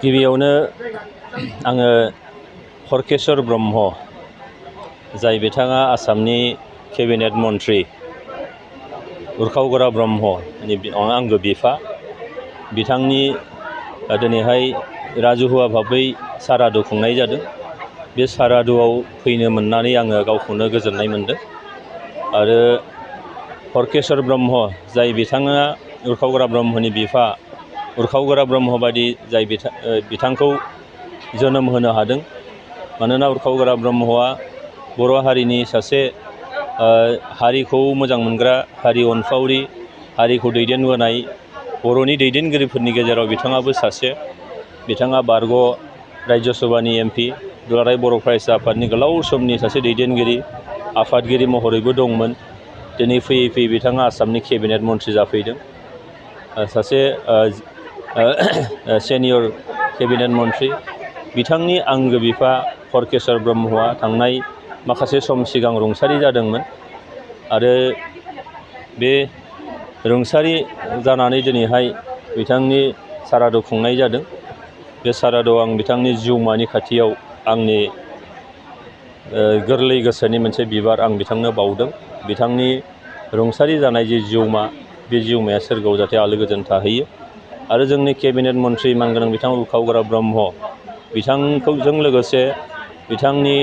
गिबियावनो आङो हरकेश्वर ब्रह्म जाय बिथाङा आसामनि केबिनेट मन्त्रि उरखाव गोरा ब्रह्मनि आंगो बिफा बिथांनि दिनैहाय राजुहुवा भाबै सारादु खुंनाय जादों। बे सारादुआव फैनो मोननानै आङो गावखौनो गोजोननाय मोनदों आरो हरकेश्वर ब्रह्म जाय बिथाङा उरखाव गोरा ब्रह्मनि बिफा उरखाव गोरा ब्रह्म बायदि जाय बिथांखौ जोनोम होनो हादों। मानोना उरखाव गोरा ब्रह्मआ बर' हारिनि सासे हारिखौ मोजां मोनग्रा हारि अनफावरि हारिखौ दैदेनबोनाय बर'नि दैदेनगिरिफोरनि गेजेराव बिथाङाबो सासे। बिथाङा बारग' राज्य सभानि MP दुलाराय बर' फरायसा आफादनि गोलाव समनि सासे दैदेनगिरि आफादगिरि महरैबो दंमोन। दिनै फैयै फैयै बिथाङा आसामनि केबिनेट मन्त्रि जाफैदों। सासे सेनियर केबिनेट मन्त्रि बिथांनि आंगो बिफा हरकेश्वर ब्रह्मआ थांनाय माखासे सम सिगां रुंसारि जादोंमोन आरो बे रुंसारि जानानै दिनैहाय बिथांनि सारादु खुंनाय जादों। बे सारादुआव आं बिथांनि जिउमानि खाथियाव आंनि गोरलै गोसोनि मोनसे बिबार आं बिथांनो बावदों। बिथांनि रुंसारि जानाय जि जिउमा बे जिउमाया सोरगोआव जाहाथे आलो गोजोन थाहैयो आरो जोंनि केबिनेट मन्त्रि मानगोनां बिथां उरखाव गोरा ब्रह्म बिथांखौजों लोगोसे बिथांनि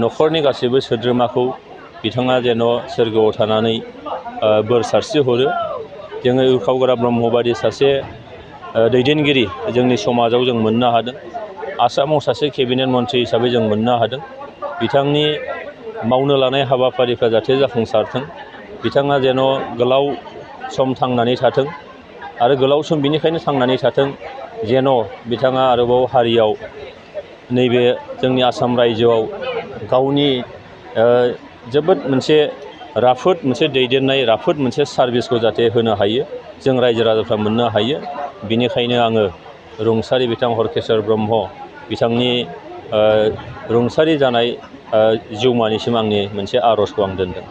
न'खरनि गासैबो सोद्रोमाखौ बिथाङा जेन' सोरगोआव थानानै बोर सारस्रि हरो। जोङो उरखाव गोरा ब्रह्म बायदि सासे दैदेनगिरि जोंनि समाजाव जों मोननो हादों। आसामाव सासे केबिनेट मन्त्रि हिसाबै जों मोननो हादों। बिथांनि मावनो लानाय हाबाफारिफ्रा जाहाथे जाफुंसारथों। बिथाङा जेन' गोलाव सम थांनानै थाथों आरो गोलाव सम बिनिखायनो थांनानै थाथों जेन' बिथाङा आरोबाव हारियाव नैबे जोंनि आसाम रायजोआव गावनि जोबोद मोनसे राफोद मोनसे दैदेननाय राफोद मोनसे सार्भिसखौ जाहाथे होनो हायो जों रायजो राजाफ्रा मोननो हायो। बिनिखायनो आङो रुंसारि बिथां हरकेश्वर ब्रह्म बिथांनि रुंसारि जानाय जिउमानिसिम आंनि मोनसे आर'जखौ आं दोनदों।